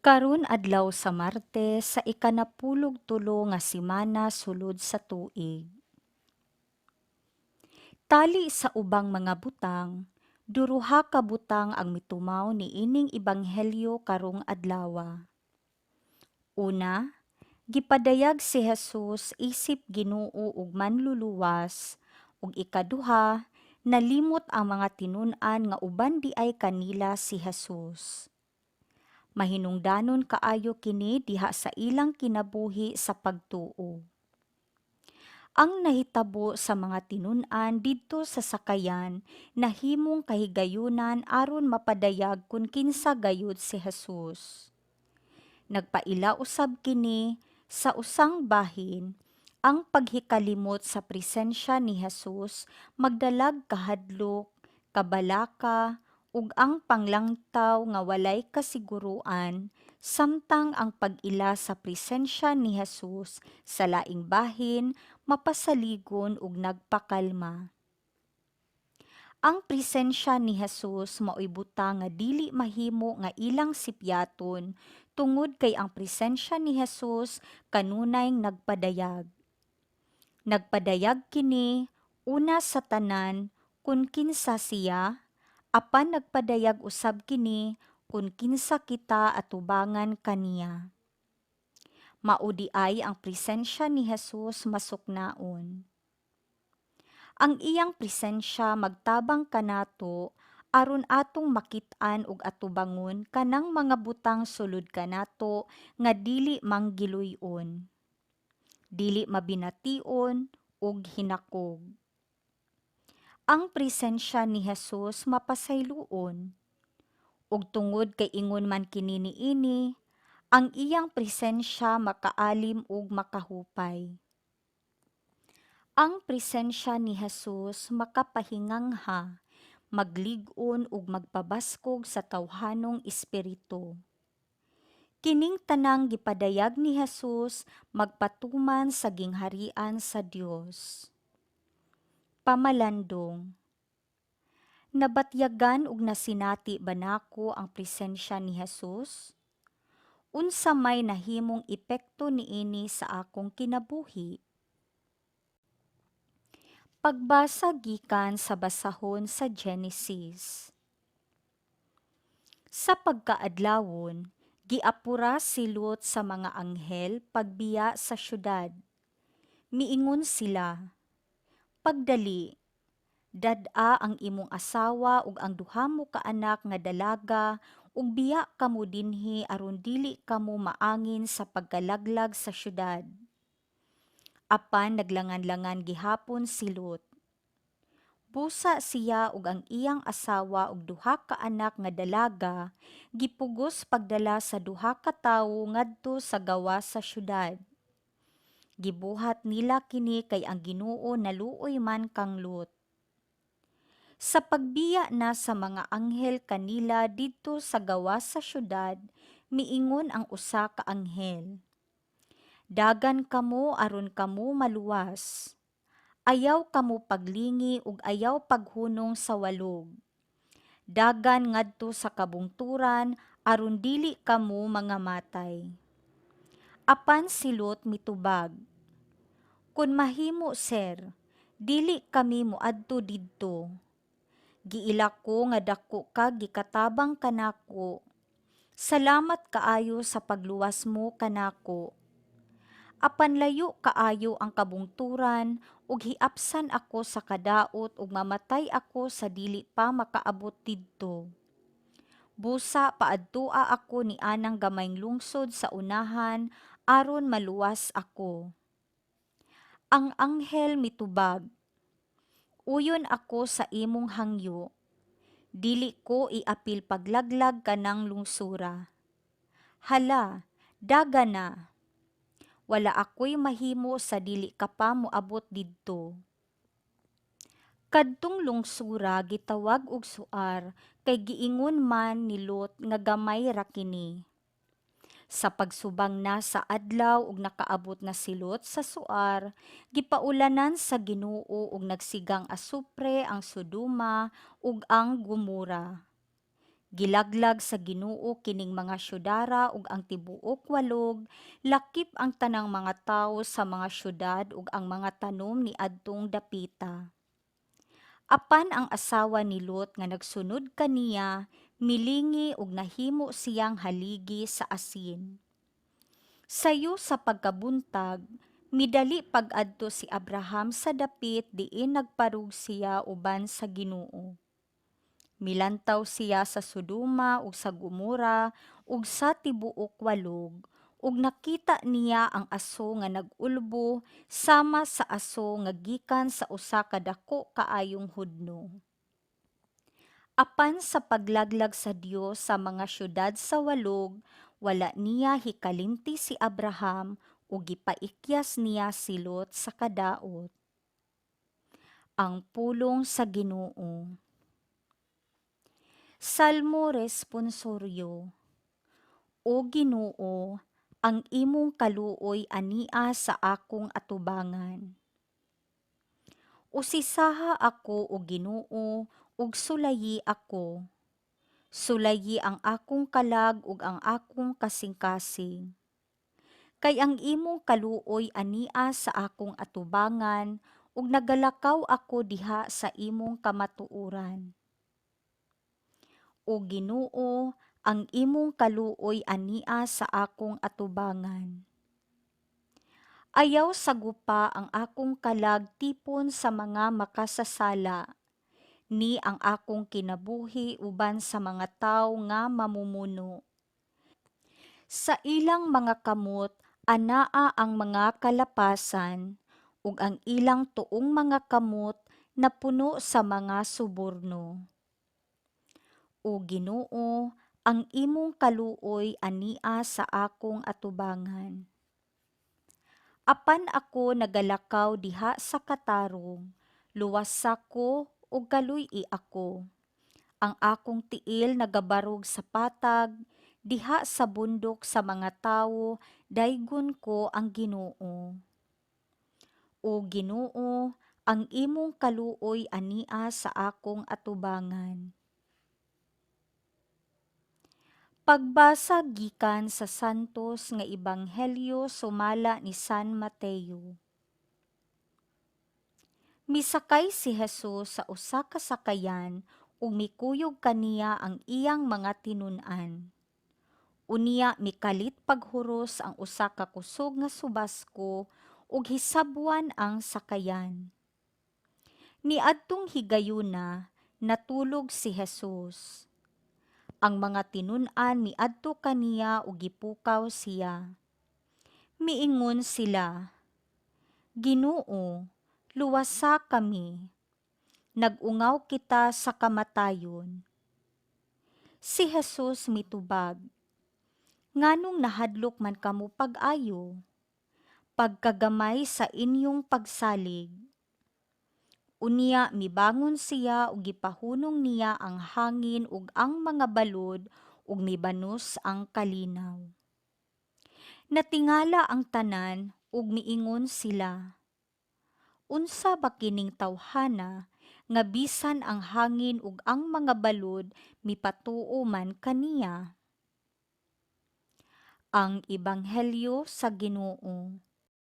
Karon adlaw sa Martes sa ikanapulog tulo nga semana sulod sa tuig. Tali sa ubang mga butang, duruha ka butang ang mitumaw niining ebanghelyo karong adlawa. Una, gipadayag si Jesus isip Ginoo ug Manluluwas, ug ikaduha, nalimot ang mga tinun-an nga uban diay kanila si Jesus. Mahinungdanon kaayo kini diha sa ilang kinabuhi sa pagtuo. Ang nahitabo sa mga tinun-an didto sa sakayan nahimong kahigayunan aron mapadayag kun kinsa gayud si Jesus. Nagpaila usab kini sa usang bahin, ang paghikalimot sa presensya ni Jesus magdalag kahadlok, kabalaka, ug ang panglangtaw nga walay kasiguruan, samtang ang pag-ila sa presensya ni Jesus sa laing bahin mapasaligon ug nagpakalma. Ang presensya ni Jesus maoy butang nga dili mahimo nga ilang sipyaton tungod kay ang presensya ni Jesus kanunay nagpadayag. Nagpadayag kini una sa tanan kun kinsa siya, apan nagpadayag usab kini kun kinsa kita atubangan kaniya. Mao diay ang presensya ni Jesus masuknaon. Ang iyang presensya magtabang kanato aron atong makit-an ug atubangon kanang mga butang sulod kanato nga dili manggiluy-on, dili mabination ug hinakog. Ang presensya ni Jesus mapasayloon. Ug tungod kay ingon man kini niini, ang iyang presensya makaalim ug makahupay. Ang presensya ni Jesus makapahingangha, maglig-on ug magpabaskog sa tawhanong espiritu. Kining tanang gipadayag ni Jesus magpatuman sa gingharian sa Dios. Pamalandong. Nabatyagan ug nasinati ba nako ang presensya ni Jesus? Unsa may nahimong epekto niini sa akong kinabuhi? Pagbasa gikan sa basahon sa Genesis. Sa pagkaadlawon, giapura si Lot sa mga anghel pagbiya sa syudad. Miingon sila, "Pagdali, dad-a ang imong asawa ug ang duha mo ka anak nga dalaga ug biya kamo dinhi aron dili kamo maangin sa pagkalaglag sa syudad." Apan naglangan-langan gihapon si Lot. Busa siya ug ang iyang asawa ug duha ka anak nga dalaga gipugos pagdala sa duha ka tawo ngadto sa gawas sa syudad. Gibuhat nila kini kay ang Ginoo naluoy man kang Lot. Sa pagbiya na sa mga anghel kanila didto sa gawas sa syudad, miingon ang usa ka anghel, "Dagan kamo aron kamo maluwas. Ayaw kamo paglingi ug ayaw paghunong sa walog. Dagan ngadto sa kabungturan aron dili kamo mangamatay." Apan si Lot mitubag, "Kun mahimo, sir, dili kami moadto didto. Giila ko nga dako kag gikatabang kanako. Salamat kaayo sa pagluwas mo kanako. Apan layo kaayo ang kabungturan ug hiapsan ako sa kadaot ug mamatay ako sa dili pa makaabot didto. Busa paadtua ako ni anang gamayng lungsod sa unahan aron maluwas ako." Ang anghel mitubag, "Uyon ako sa imong hangyo. Dili ko iapil paglaglag kanang lungsura. Hala, daga na. Wala ako'y mahimo sa dili ka pa moabot didto." Kadtong lungsura gitawag og Zoar kay giingon man ni Lot nga gamay ra kini. Sa pagsubang na sa adlaw ug nakaabot na si Lot sa Zoar, gipaulanan sa Ginoo ug nagsigang asupre ang Sodoma ug ang Gomora. Gilaglag sa Ginoo kining mga syudara ug ang tibuok walog, lakip ang tanang mga tawo sa mga syudad ug ang mga tanom niadtong dapita. Apan ang asawa ni Lot nga nagsunod kaniya milingi ug nahimo siyang haligi sa asin. Sayo sa pagkabuntag, midali pag-adto si Abraham sa dapit diin nagparug siya uban sa Ginoo. Milantaw siya sa Sodoma ug sa Gomora ug sa tibuok walog, ug nakita niya ang aso nga nag-ulbo sama sa aso nga gikan sa usa ka dako kaayong hudno. Apan sa paglaglag sa Dios sa mga syudad sa walog, wala niya hikalimti si Abraham ug gipaikyas niya si Lot sa kadaot. Ang pulong sa Ginoo. Salmo Responsoryo. O Ginoo, ang imong kaluoy ania sa akong atubangan. Usisaha ako, o Ginoo, ug sulayi ako. Sulayi ang akong kalag ug ang akong kasing-kasing. Kay ang imong kaluoy ania sa akong atubangan ug nagalakaw ako diha sa imong kamatuoran. O Ginoo, ang imong kaluoy ania sa akong atubangan. Ayaw sagupa ang akong kalag tipon sa mga makasasala, ni ang akong kinabuhi uban sa mga tawo nga mamumuno. Sa ilang mga kamot anaa ang mga kalapasan, ug ang ilang tuong mga kamot napuno sa mga suborno. O Ginoo, ang imong kaluoy ania sa akong atubangan. Apan ako nagalakaw diha sa katarong, luwasa ko ug kaluy-i ako. Ang akong tiil nagabarog sa patag, diha sa bundok sa mga tawo daygon ko ang Ginoo. O Ginoo, ang imong kaluoy ania sa akong atubangan. Pagbasa gikan sa Santos nga Ebanghelyo sumala ni San Mateo. Misakay si Jesus sa usa ka sakayan ug mikuyog kaniya ang iyang mga tinun-an. Unya mikalit paghuros ang usa ka kusog nga subasko ug hisabwan ang sakayan. Niadtong higayuna natulog si Jesus. Ang mga tinun-an miadto kaniya ug gipukaw siya. Miingon sila, "Ginoo, luwasa kami. Nag-ungaw kita sa kamatayon." Si Jesus mitubag, "Nganong nahadlok man kamo pag-ayo? Pagkagamay sa inyong pagsalig." Unya mibangon siya ug gipahunong niya ang hangin ug ang mga balod ug mibanos ang kalinaw. Natingala ang tanan ug miingon sila, "Unsa ba kining tawhana nga bisan ang hangin ug ang mga balod mipatuo man kaniya?" Ang Ebanghelyo sa Ginoo.